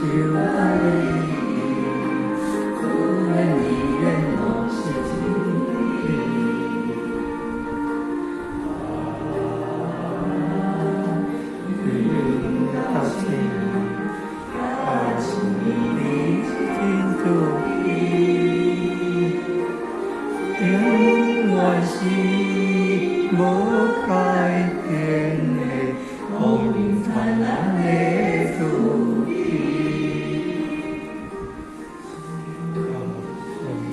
愛你，主言語言攏是真理。啊，真啊真理真主義，永遠是無改變的，光明燦爛的主義。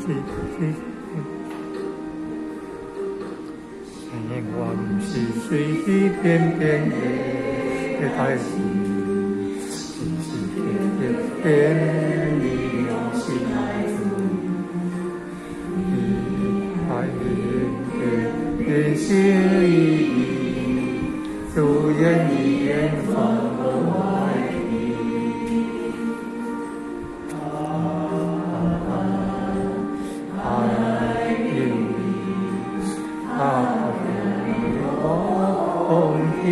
是是，生活毋是隨隨便便的代誌，時時刻刻變你良心來注意，愛的真心意義，主言語言全無懷疑。啊，愛有你，啊，空氣，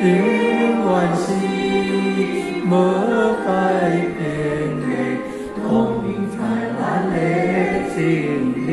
永遠是無改變的，光明燦爛的真理。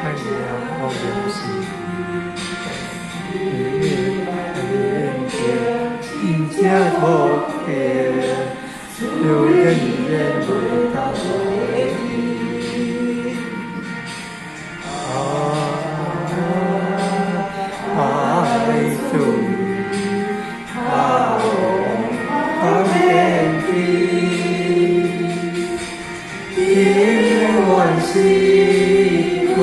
哎呀，我就是真正無變，流言語言袂當懷疑。啊，愛主，啊，方便的，永遠是無